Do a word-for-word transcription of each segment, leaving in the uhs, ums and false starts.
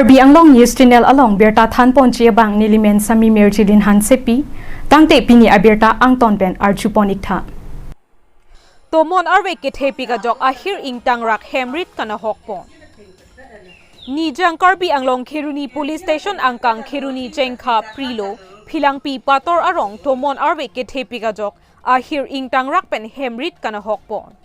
Karbi Anglong News Channel along birta thanponji abang nelimen Sami Mirjilin Hansepi, tangte pini abirta angton pen arjupon iktha. Tomon arve kethepik ajok ahir ingtangrak hem rit kanahokpon. Nijang Karbi Anglong Kheroni Police Station angkang Kheroni Jengkha Prilo Philangpi Pator arong tomon arve kethepik ajok ahir ingtangrak pen hem rit kanahokpon.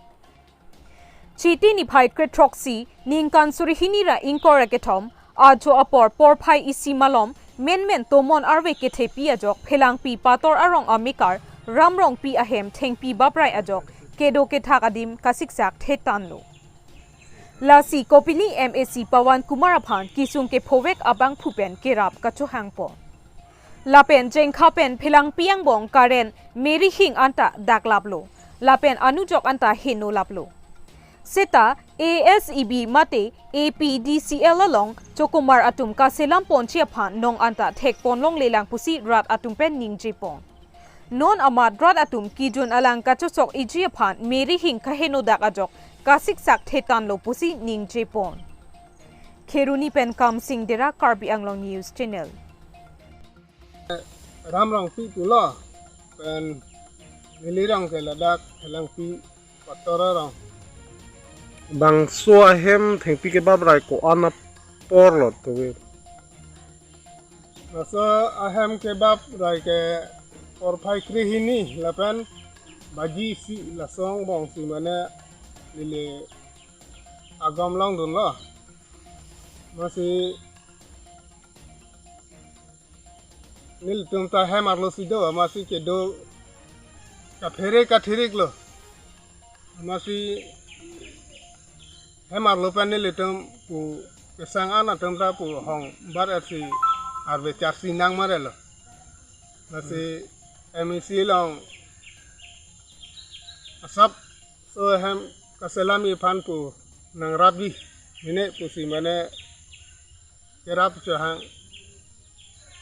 Chiti niphai kre throksi ningkan suri hini ra ingkoi ra kethom ajo apor porphai isi malom menmen tomon arve kethepi ajok Philangpi Pator arong amekar Ram Rongpi ahem thengpi babrai ajok kedo kethak adim kasiksak thetanlo. Lasi kopili M A C Pawan Kumar aphan kisung kephovek abangphu pen kerap kachohangpon. Lapen Jengkha pen Philangpi angbong karen Mary Hing anta daklaplo. Lapen anujok anta henolaplo. Seta A S E B mate A P D C L along chokomar atum kaselamponji aphan nong anta thekpon longlelang pusi rat atum pen ningjepon. Non amat rat atum kejun alang kachosok iji aphan Mary Hing kahenodak ajok kasiksak thetanlo pusi ningjepon. Kheroni pen Kamsing Dera, Karbi Anglong News Channel. Ram Rongpi pulo pen neli rong ke ladak Philangpi Pator arong. Bangso ahem thengpi kebabrai ko-an apor lo tuwe. Laso ahem kebabrai ke porphai kre hini lapen baji isi laso angbong si mane neli agom longdunlo. Amatsi nelitum ta hem arlo si do, amatsi kedo kaphere kathirik lo. Amatsi hem arlo pen nelitum pu kesang an atum ta pu hong bar et si arve charsi nang marelo. Amatsi M A C along asap so hem kaselam iphan pu nangrap bi mine pusi mane kerap chohang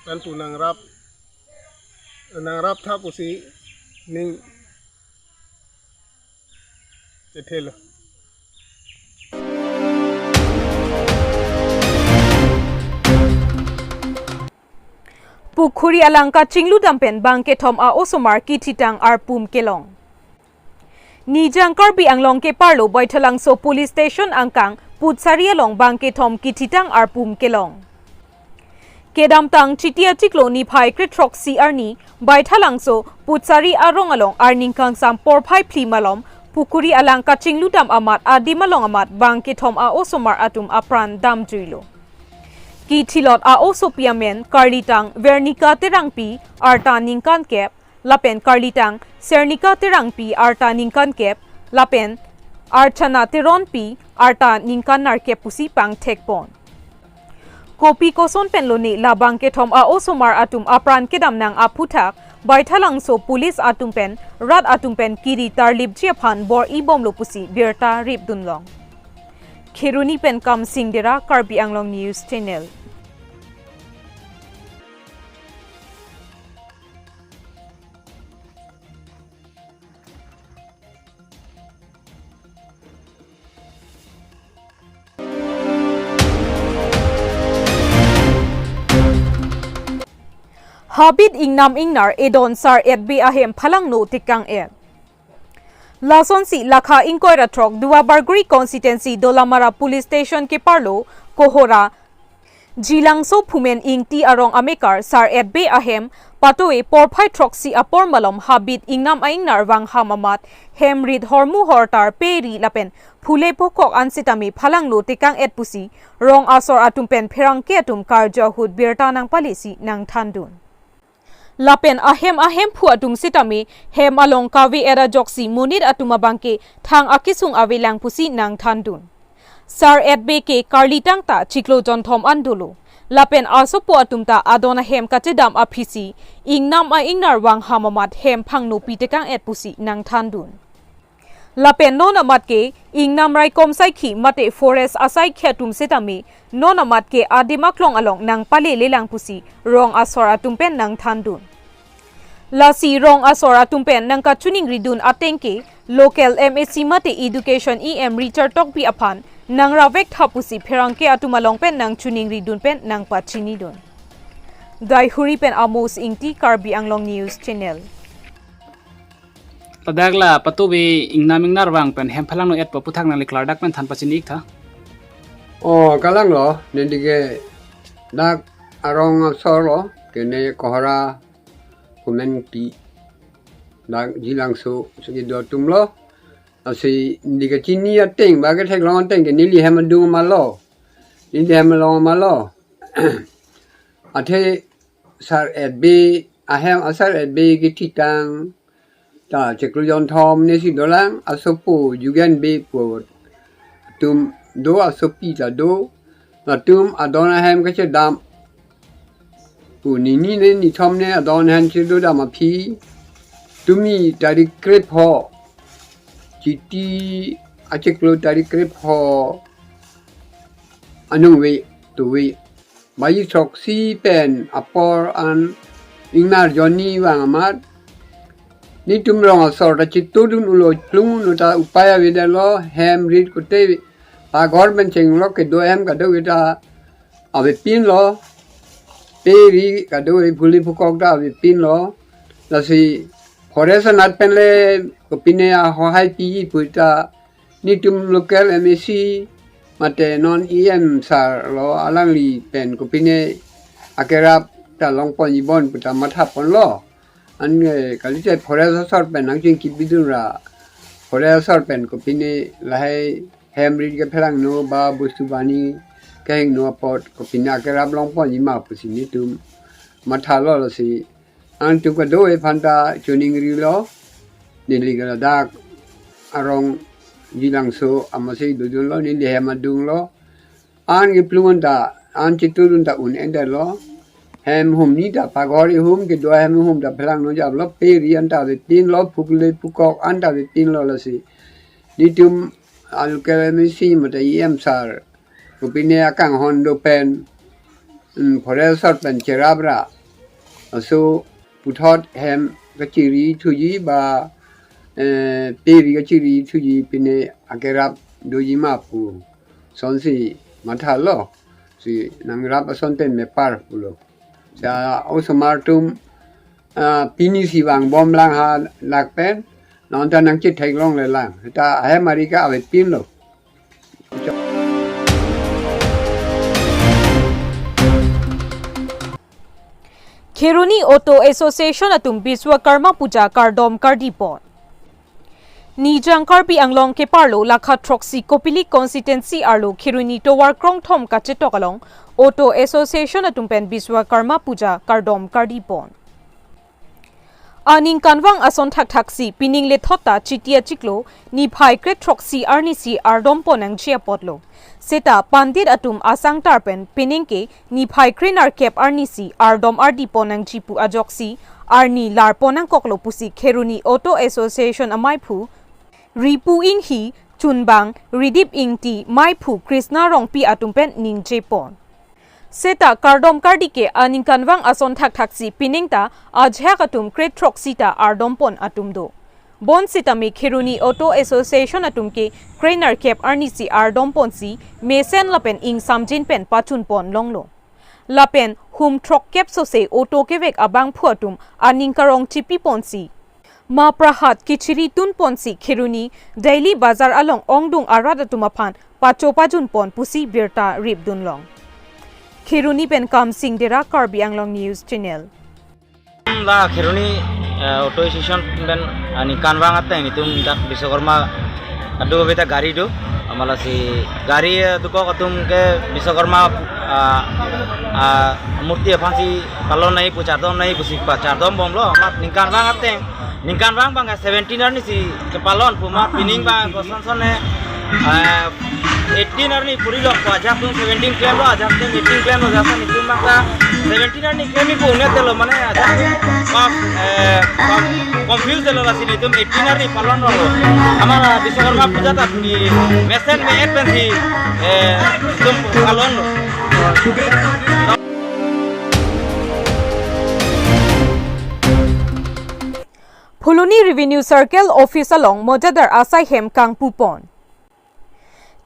pen pu nangrap nangrap tha pusi ning chethelo. Pukhuri alang kachingludam pen bangkethom a-osomar kithitang arpum kelong. Nijang Karbi Anglong keparlo Baithalangso Police Station angkang Putsari along bangkethom kithitang arpum kelong. Kedamtang Chiti achiklo niphai kre throksi arni Baithalangso Putsari arong along arni kangsam porphai phli malom pukhuri alang kachingludam amat adim along amat bangkethom a-osomar atum apran damjuilo. Kithilot a-osopi amen karlitang Vernika Terangpi, arta ningkan kep, lapen karlitang Sernika Terangpi, arta ningkan kep, lapen Archana Teronpi, arta ningkan nerkep pusi pangthekpon. Kopi koson pen lone la bangkethom a-osomar atum apran kedam nang aphuthak Baithalangso police atum pen rat atum pen kiri tarlipji aphan bor-i bomlo pusi birta ripdunlong. Kheroni pen Kamsing Dera, Karbi Anglong News Channel. Habit ingnam ingnar edon Sar Etbe ahem phalangno tekang-et. Lasonsi lakha ingkoi ra throk Duar Bagori constituency Dolamara police station keparlo Kohora Jilangso Phumen Ingti arong amekar Sar Etbe ahem patoe porphai throksi apor malom habit ingnam a-ingnar vangham amat hem rit hormu hortar peri lapen phule phokok an sitame phalangno tekang-et pusi rong asor atum pen pherangke atum karju ahut birta nangpalesi nangthandun. Lapen ahem ahemphu atum sitame hem along kave-et ajoksi monit atum abangke thang akesung avelang pusi nangthandun. Sar Etbe ke karlitang ta chiklo jonthom an dolo. Lapen asopo atum ta adon ahem kachedam aphisi ingnam a-ingnar vangham amat hem phangno pi tekang-et pusi nangthandun. Lapen non amat ke ingnam raikom saikhi mate forest asaikhi atum sitame non amat ke adim aklong along nangpalelelang pusi rong asor atum pen nangthandun. Lasi rong asor atum pen nangkachiningridun ateng ke local M A C mate education E M Richard Tokbi aphan Nang ravek tha pusi pherangke atum along pen nang choningri dun pen nang pachini dun. Daihuri pen Amos Ingti, Karbi Anglong News Channel. Ladak la patubi ingnam ingnar vang pen hem phelang no-et pu aphuthak nangli klardak pen than pachini ik tha. O, kalang lo, neli ke dak arong asor lo, kene Kohora Komenti, dak Jilangso, segi do atum lo. Lasi neli kachini ateng, ba ketheklong ateng ke neli hem adung ma lo. Neli hem along ma lo. Athe sar etbe, ahem asar etbe kethitang ta chiklo jonthom ne si dolang, asopo Jugen Bey pu atum do, asopi ta do, latum adon ahem kachedam pu nini ne nithom ne adon ahem chedodam aphi, tumi tarik krepho, Chiti achiklo tarik krepho anung ve, tu ve, baji throksi pen apor an ingnar jonni vang amat, nitum rong asor ta chitudun ulo, plung ulo ta upai avedetlo, hem rit kute, pagor pen chenglo, kedo hem kado veta avepin lo, pe ri kado ve, phuli phukok ta avepin lo. Lasi forest anat pen le kopine ahohai pi pu ta nitum local M A C mate non E M sar lo, alangli pen kopine akerap ta longpon ibon pu ta matha pon lo. An, eh, kalite forest asor pen nangchingki bidun ra, forest asor pen kopine lahai hem rit kephelang no ba bostu bani kehing no apot kopine akerap longpon iji ma pusi nitum matha lo. Lasi antum kado-e aphan ta choningri lo, neli ke ladak arong Jilangso amatsi dodun lo, neli hem adung lo. An keplung an ta, an chitudun ta un-edetlo. Hem humni ta pagor ihum, kedo ahem hum ta phelang no jap lo, pe ri an ta avepin lo, phukle phukok an ta avepin lo. Lasi nitum a local M A C mate E M sar kopine akanghon do pen, mm, forest asor pen cherap ra, laso puthot hem kachiri thuji ba, eh, pe ri kachiri thuji pine akerap doji ma pu sonsi matha lo. Si nangrap ason pen mepar pulo. Sa osomar atum, ah, pini si vangbom lang ha lak pen, non ta nangchetheklongle lang. Ta ahem ari ke avepin lo. Kheroni Auto Association atum Biswakarma Puja kardom kardi pon. Nijang Karbi Anglong keparlo lakha throksi Kopili constituency arlo Kheroni tovar krongthom kachetok along Auto Association atum pen Biswakarma Puja kardom kardi pon. Aningkanvang ason thakthaksi pining lethot ta Chiti achiklo niphai kre throksi arnisi ardom pon nangji apotlo. Seta pandit atum asangtar pen pining ke niphai kre nerkep arnisi ardom ardi pon nangji pu ajoksi arni lar pon nangkoklo pusi Kheroni Auto Association amaiphu Ripu Inghi, chunbang Ridip Ingti, maiphu Krishna Rongpi atum pen ningje pon. Seta kardom kardi ke aningkanvang ason thakthaksi pining ta ajahak atum kre throksi ta ardom pon atum do. Bonsitame Kheroni Auto Association atum ke kre nerkep arnisi ardom ponsi mesen lapen ingsamjin pen pachun pon longlo. Lapen hum throkkep sose auto kevek abangphu atum aning karong chipi ponsi ma prahat kichiri tun ponsi Kheroni daily bazar along ongdung arat atum aphan pacho pajun pon pusi birta rip dun long. Kheroni pen Kamsing Dera, Karbi Anglong News Channel. La Kheroni, eh, Auto Association pen, ah, ningkanvang ateng itum dak Biswakarma adu beta gari do, amat lasi gari, eh, dukok atum ke Biswakarma, ah, ah, murti aphansi palon nangji pu chardom nangji pusi pachardom bomlo, amat ningkanvang ateng, ningkanvang abang seventeen arnisi kepalon pu amat pining abang koson son ne, eh, eighteen arni puri lo, ajahak atum seventeen klemlo, ajahak atum eighteen klemlo, jasa nitum abang ta seventeen arni klem ipu net lo mane ajahak atum, eh, confuse lo lasi nitum eighteen arni palon lo. Amat la Biswakarma Puja ta ni mesen me-et pensi, eh, itum palon lo. Phuloni Revenue Circle Office along mojadar asai hem kangpu pon.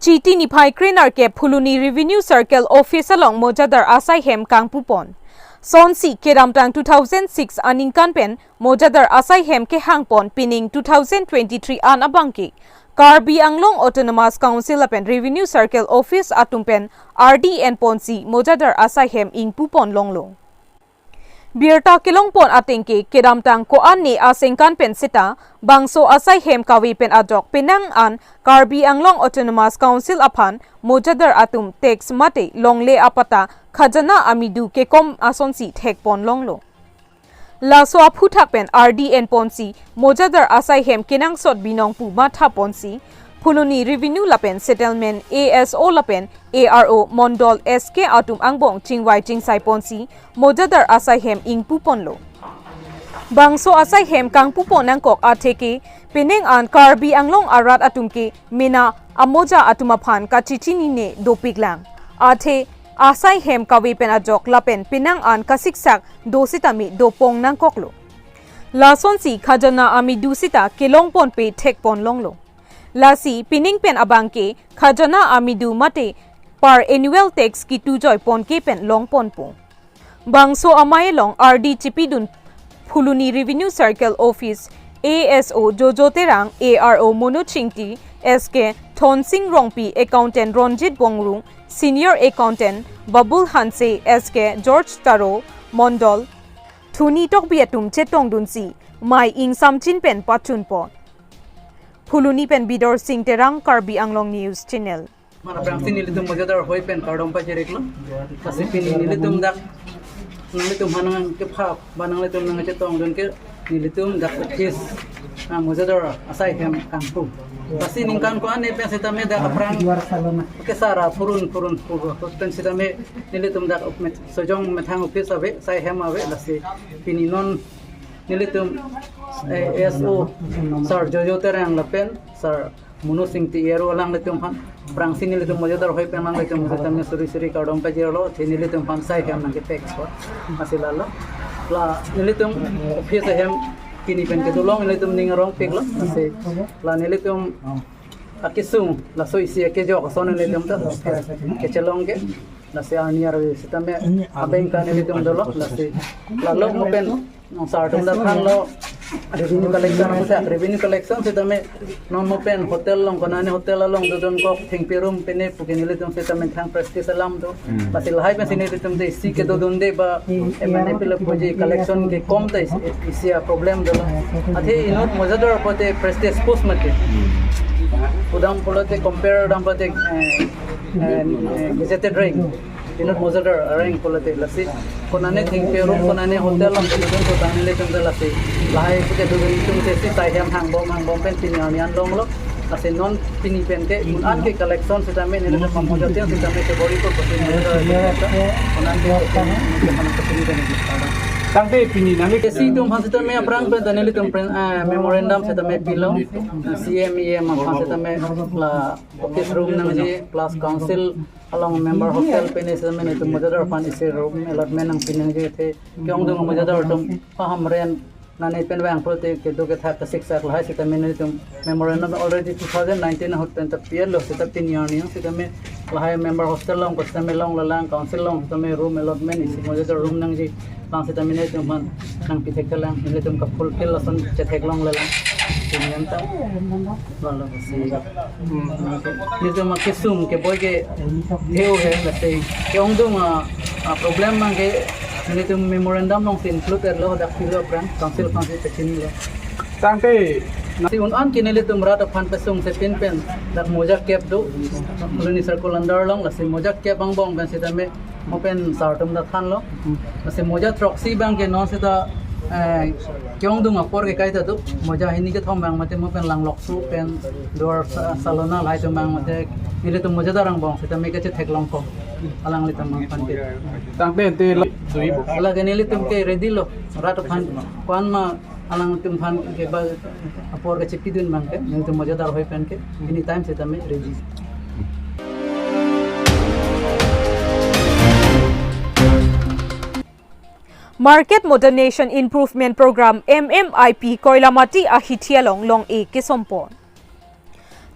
Chiti niphai krenerkep Phuloni Revenue Circle Office along mojadar asai hem kangpupon. Sonsi kedamtang two thousand six aningkan pen mojadar asai hem kehangpon, pining two thousand twenty-three an abangke Karbi Anglong Autonomous Council lapen Revenue Circle Office atum pen ardi enponsi mojadar asai hem ingpupon longlo. Birta kelongpon atengke kedamtang ko-an ne asengkan pen seta bangso asai hem kave pen ajok penang an Karbi Anglong Autonomous Council aphan mojadar atum tax mate longle apatta khajana amidu kekom asonsi thekpon longlo. Laso aphuthak pen ardi enponsi mojadar asai hem kenangsot binong pu mathaponsi Phuloni Revenue lapen Settlement A S O lapen A R O Mondol S K atum angbong chingvai chingsaiponsi mojadar asai hem ingpuponlo. Bangso asai hem kangpupon nangkok atheke penang an Karbi Anglong arat atum ke mena amoja atum aphan kachechinine dopiklang. Athe asai hem kave pen ajok lapen penang an kasiksak do sitame dopong nangkoklo. Lasonsi khajana amidu seta kelongponpe thekpon longlo. Lasi pining pen abangke khajana amidu mate per annual tax kitujoiponke pen longponpo. Bangso amei along ardi chipidun Phuloni Revenue Circle Office A S O Jojo Terang, A R O Monu Chingti, S K Thonsing Rongpi, Accountant Ronjit Bongrung, Senior Accountant Babul Hanse, S K George Taro, Mondol Thuni Tokbi atum chetongdunsi mei ingsamchin pen pachunpon. Phuloni pen Bidor Singh Terang, Karbi Anglong News Channel. Mana prangsi nelitum mojadar hoi pen kardom pajiriklo. Lasi pini nelitum dak, nanglitum hanang kepha, ba nanglitum nangchetongdun ke nelitum dak office, ah, mojadar asai hem kangpu. Lasi ningkan ko-an ne pen sitame dak aphrang kesara phurun phurun phurun pen sitame nelitum dak met, sojong methang office ave, asai hem ave, lasi pini non nelitum, eh, S O Sir Jojo Terang lapen Sir Monu Singti, A R O alanglitum aphan prangsi nelitum mojadar hoi pen alanglitum sitame suri suri kardom pajirlo, athe nelitum aphan asai hem nangkepekpo. Lasi lalo. La nelitum office ahem pini pen kedolong nelitum ning arongpiklo. Lasi la nelitum akesung laso isi akejok ason nelitum ta kechelong ke. Lasi arni arve sitame abeng ta nelitum dolo. Lasi lalo mo pen nong sar atum ta thanlo revenue collection, sa revenue collection sitame non mo pen hotel along, konane hotel along dodonkok thengpi room pene pu ke nelitum sitame thang practice alam do. Hmm. Lasi lahai pensi nelitum te isi kedodunde ba M N F le puji collection kekom ta isi, isi a problem dolo. Athe inut mojadar pote practice post mate. Udam pulote compare dam pote, eh, eh, eh, gazetted rank. Inut mojadar areng pulote lasi. Konane thengpi room, konane hotel along kedodun ko tang nelitum ta lasi. Lahai pu kedodun itum te si asai hem hangbom hangbom pen pini arni an longlo. Lasi non pini pen ke un an ke collection sitame nelitum pamojot yang sitame ke bori ko pasi mojadar. Konan ke pini ke pini ke pini ke. Tangte pini nangli ke si itum aphan sitame aphrang pen ta nelitum pen, eh, memorandum sitame pilo. C M E M aphan sitame la office room nangji plus council along member hostel pene sitame nelitum mojadar aphan isi room allotment nangpi nangji, athe ke-ongdung mojadar atum paham rent nane pen vang pulote kedo kethak kasiksak lahai sitame nelitum memorandum already two thousand nineteen ahut pen ta pielo, seta pini arni sitame lahai member hostel along ko sitame longlelang, council along sitame room allotment isi mojadar room nangji lang sitame nelitum aphan nangpi thekthelang, nelitum ka fulfill lason chetheklonglelang. Pini an ta lalo si. Hmm. Nelitum akesung keboi ke theu he, lasi ke-ongdung a, a problem mang ke nelitum memorandum alongsi include lo, dak pilo aphrang council aphansi pachinilo. Tangte si un an ke nelitum rat aphan pesung sepin pen dak moja kep do, Phuloni circle under along, lasi moja kep angbong pen sitame mo pen sar atum ta thanlo. Lasi moja throksi abang ke non seta, eh, ke-ongdung apor ke kaita do. Moja hini kethom abang mate mo pen Langlokso pen Duar Sa-, Salona lahai atum abang mate nelitum mojadar angbong sitame kachetheklongpo alanglitum aphan ke. Tangte te la dui bo. Lake nelitum ke ready lo. Rat aphan ko-an ma alangtum aphan ke ba apor kachepidun abang ke, nelitum mojadar hoi pen ke, anytime sitame ready. Market Modernization Improvement Program, M M I P, Koilamati ahithi along long-e kesompon.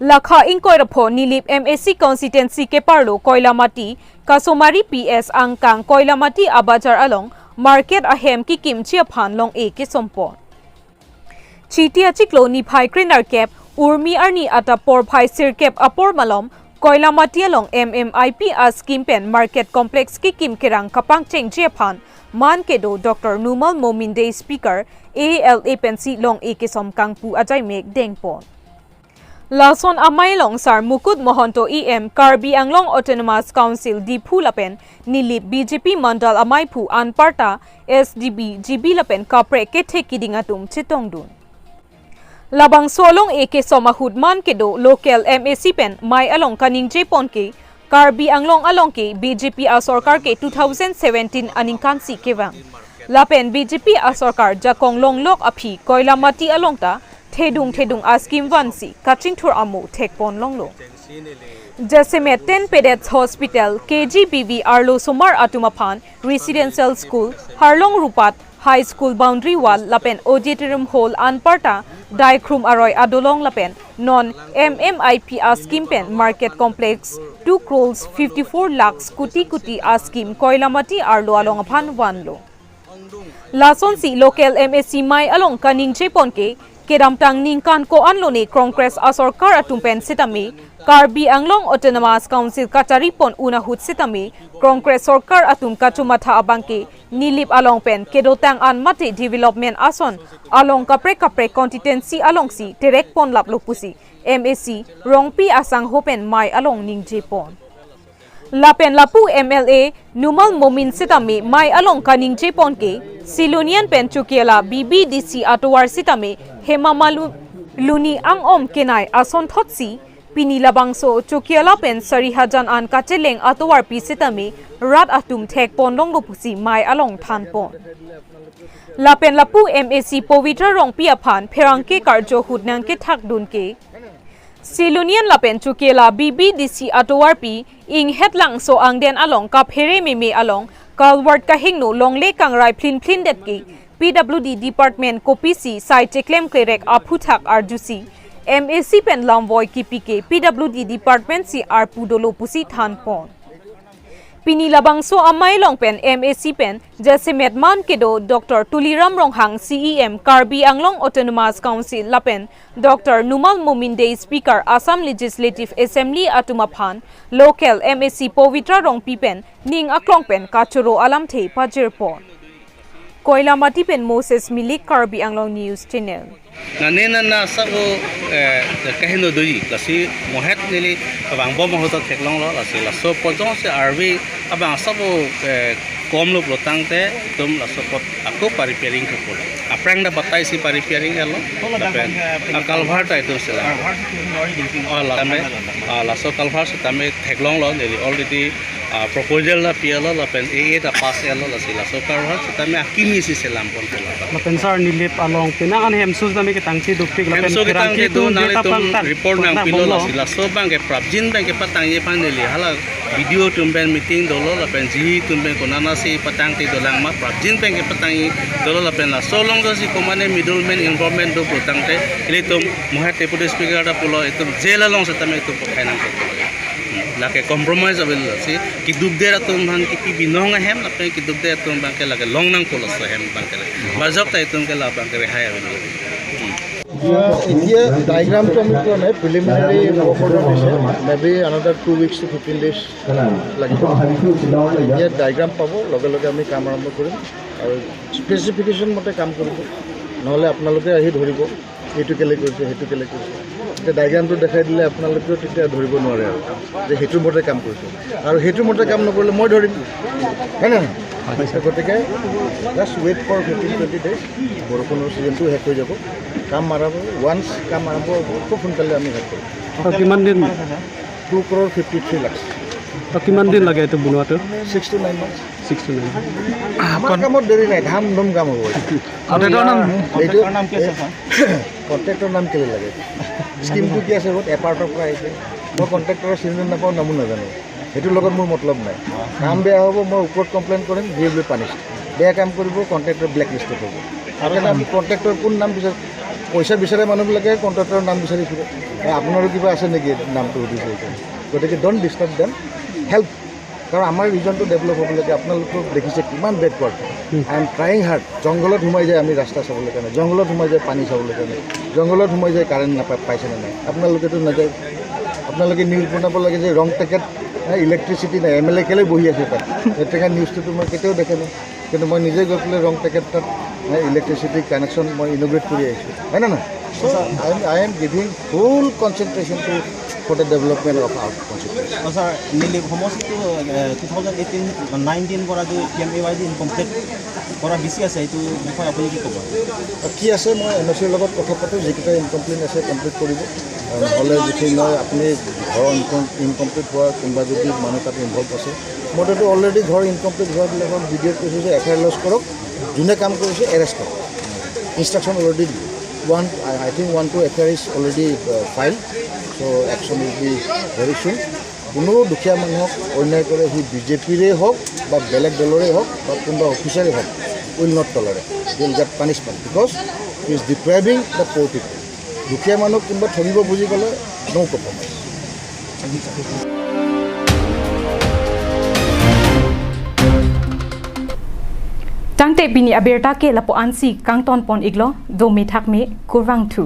Lakha ingkoi ra pho Nilip M A C constituency keparlo Koilamati, Kasomari P S angkang Koilamati abajar along market ahem kekimji aphan long-e kesompon. Chiti achiklo niphai krenerkep, Urmi arni adap porphai sirkep apor malom, Koilamati along M M I P a-scheme pen market complex kekim kerang kapangchengji aphan man kedo Doctor Numal Momin Dey Speaker A L A pensi long-e kesom kangpu ajaimek dengpon. Lason amei along Sar Mukut Mahanta E M, Karbi Anglong Autonomous Council Diphu lapen Nilip B J P Mandal ameiphu anparta S D B, G B lapen kaprek kethek kiding atum chetongdun. Labangso along-e kesom ahut man kedo local M A C pen mei along kaningjepon ke Karbi Anglong along ke B J P asorkar ke two thousand seventeen aningkansi kevang. Lapen B J P asorkar jakong longlok aphi Koilamati along ta thedung thedung a-scheme vansi kachingthur amo thekpon longlo. Jasemet ten bedded hospital, K G B V arlosomar atum aphan residential school, Harlong Rupat High School boundary wall lapen auditorium hall anparta Daikhrum aroi adolong lapen non M M I P a-scheme pen market complex two crores fifty-four lakhs koti koti a-scheme Koilamati arlo along aphan vanlo. Lasonsi local M A C mei along kaningjepon ke kedamtang ningkan ko-an lone Congress asorkar atum pen sitame Karbi Anglong Autonomous Council kacharipon un ahut sitame Congress sorkar atum kachomatha abang ke Nilip along pen kedotang an mate development ason along kaprek kaprek constituency alongsi terekpon laplo pusi M A C Rongpi asangho pen mei along ningjepon. Lapen lapu M L A Numal Momin sitame mei along kaningjepon ke Silonijan pen Chokihola B B D C atovar sitame Hema Malini angom kenai asonthotsi pini labangso Chokihola pen Sarihajan an kacheleng atovarpi sitame rat atum thekpon longlo pusi mei along thanpon. Lapen lapu M A C Pavitra Rongpi aphan pherangke karjo ahut nangkethakdun ke Silonijan lapen Chokihola B B D C atovarpi inghet langso angdeng along kaphere meme along culvert kahingno longle kangrai phlin phlin det ke P W D department kopisi sai cheklem klerek aphuthak arjusi M A C pen lamvoi kipi ke P W D department si arpu dolo pusi thanpon. Pini labangso amei along pen M A C pen jasemet man kedo Doctor Tuliram Ronghang C E M Karbi Anglong Autonomous Council lapen Doctor Numal Momin Dey Speaker Assam Legislative Assembly atum aphan local M A C Pavitra Rongpi pen ning aklong pen kachoro alamthe pajirpon. Koilamati pen Moses Milik, Karbi Anglong News Channel. Nane nana sabo, eh, kaheno doji, lasi mohet neli abang bom hoto theklonglo, lasi laso pojong si arvi abang sabo, eh, komlo pulotangte, itum laso apot ako pa-repairing ke pula. Aphrang ta batai si pa-repairing lo, lapen a-culvert ta itum sila. Oh, la tame, ah, laso culvert sitame theklonglo, neli already ah, proposal ta pi-etlo lapen A A ta pass etlo, lasi laso culvert sitame akimi si selam pon pula. Lapen sir, Nilip along penang an hemso sitame ketangte dopik lapen hemso ketangte do, nangtum report nangpilo, lasi laso abang ke prapjin abang ke patangji aphan neli hala B D O atum pen meeting dolo lapen G E atum pen konatsi patangte dolang ma prapjin abang ke patangji dolo lapen laso along si komane middleman involvement do pulotangte ilitum mohet Deputy Speaker ta pulo itum jail along sitame itum pakai nang. Lake compromise available si keduk det atum abang kipi binong ahem lapen keduk det atum abang ke lake long nangkok laso ahem abang ke. Majok ta itum ke labang ke rehai available. এতিয়া ডায়েগ্ৰামটো আমি পোৱা নাই, preliminary work order দিছে, maybe another two weeks to fifteen days লাগিব। এতিয়া ডায়েগ্ৰাম পাব, লগে লগে আমি কাম আৰম্ভ কৰিম আৰু স্পেচিফিকেশ্যন মতে কাম কৰিব, নহ'লে আপোনালোকে আহি ধৰিব এইটো কেলে কৰিছে, সেইটো কেলে কৰিছে। এতিয়া ডায়েগ্ৰামটো দেখাই দিলে আপোনালোকেও তেতিয়া ধৰিব নোৱাৰে আৰু যে সেইটোৰ মতে কাম কৰিছে, আৰু সেইটোৰ মতে কাম নকৰিলে মই ধৰিম, হয় নে নহয়? তো গতিকে just wait for fifteen twenty days, বৰষুণৰ ছিজনটো শেষ হৈ যাব, কাম আৰম্ভ, ৱান্স কাম আৰম্ভ হ'ব, খুব সোনকালে আমি শেষ কৰিম। তো কিমান দিন? Two crore fifty three lakh. তো কিমান দিন লাগে এইটো বনোৱাটো? Six to nine months. Six to nine. আমাৰ কামত দেৰি নাই, ধাম ধুম কাম হ'ব এইটো। কণ্ট্ৰেক্টৰৰ নাম, এইটো কণ্ট্ৰেক্টৰৰ নাম কি আছে, ছাৰ? কণ্ট্ৰেক্টৰৰ নাম কেলে লাগে? স্কিমটো কি আছে, ক'ত এপাৰ্টৰ পৰা আহিছে? মই কণ্ট্ৰেক্টৰৰ চিনি নাপাওঁ, নামো নাজানো, সেইটোৰ লগত মোৰ মতলব নাই। কাম বেয়া হ'ব, মই ওপৰত কমপ্লেইন কৰিম, ভি এ বি পানিছ। বেয়া কাম কৰিব, কণ্ট্ৰেক্টৰ ব্লেক লিষ্টত হ'ব। সেইকাৰণে আমি কণ্ট্ৰেক্টৰ কোন নাম পিছত পইচা বিচাৰে মানুহবিলাকে কণ্ট্ৰেক্টৰৰ নাম বিচাৰি ফুৰে। এ, আপোনাৰো কিবা আছে নেকি নামটো সুধিছে এতিয়া। গতিকে don't disturb them, help। কাৰণ আমাৰ ৰিজনটো ডেভেলপ হ'ব লাগে। আপোনালোকক দেখিছে কিমান backward. I am trying hard. জংঘলত সোমাই যায় আমি ৰাস্তা চাবলৈ কাৰণে, জংঘলত সোমাই যায় পানী চাবলৈ কাৰণে, জংঘলত সোমাই যায় কাৰেণ্ট নাপায়, পাইছে নে নাই। আপোনালোকেতো নাযায়। আপোনালোকে নিউজ বনাব লাগে যে ৰং পেকেট, ইলেক্ট্ৰিচিটি নাই, এম এল এ কেলৈ বহি আছে তাত। তেনেকুৱা নিউজটোতো মই কেতিয়াও দেখা নাই। কিন্তু মই নিজে গৈ পেলাই ৰং পেকেট তাত ইলেক্ট্ৰিচিটি কানেকশ্যন মই ইনগ্ৰেট কৰি আহিছোঁ, হয় নে নহয়? So I am, I am giving full concentration to for the development of our constituency. Sir, mainly সমষ্টিটো টু থাউজেণ্ড এইটিন নাইনটিন পৰা যে P M A Y D incomplete কৰা বেছি আছে, এইটো বিষয়ে আপুনি কি ক'ব? কি আছে, মই এন অ' চিৰ লগত কথা পাতোঁ, যিকেইটা ইনকমপ্লিট আছে কমপ্লিট কৰিব। আৰু নহ'লে যিখিনি নহয়, আপুনি ঘৰৰ ইনকম ইনকমপ্লিট হোৱা কোনোবা যদি মানুহ তাত ইনভল্ভ আছে, মইতো অলৰেডি ঘৰ ইনকমপ্লিট হোৱাবিলাকক বি ডি অ'ত কৈছোঁ যে এফ আই আৰ লজ কৰক, যোনে কাম কৰিছে এৰেষ্ট কৰক, ইনষ্ট্ৰাকশ্যন অলৰেডি দিলোঁ। One, I, I think one two F I R is already uh, filed, so action will be very soon. কোনো দুখীয়া মানুহক অন্যায় কৰে, সি বি জে পিৰে হওক বা বেলেগ দলৰে হওক বা কোনোবা অফিচাৰে হওক, will not tolerate, will get punishment because he is depriving the poor people. দুখীয়া মানুহ কোনোবা ঠগিব বুজি গ'লে no compromise. Tangte pini abirta ke lapu ansi kangton pon iklo, do me thak me, kurvangthu.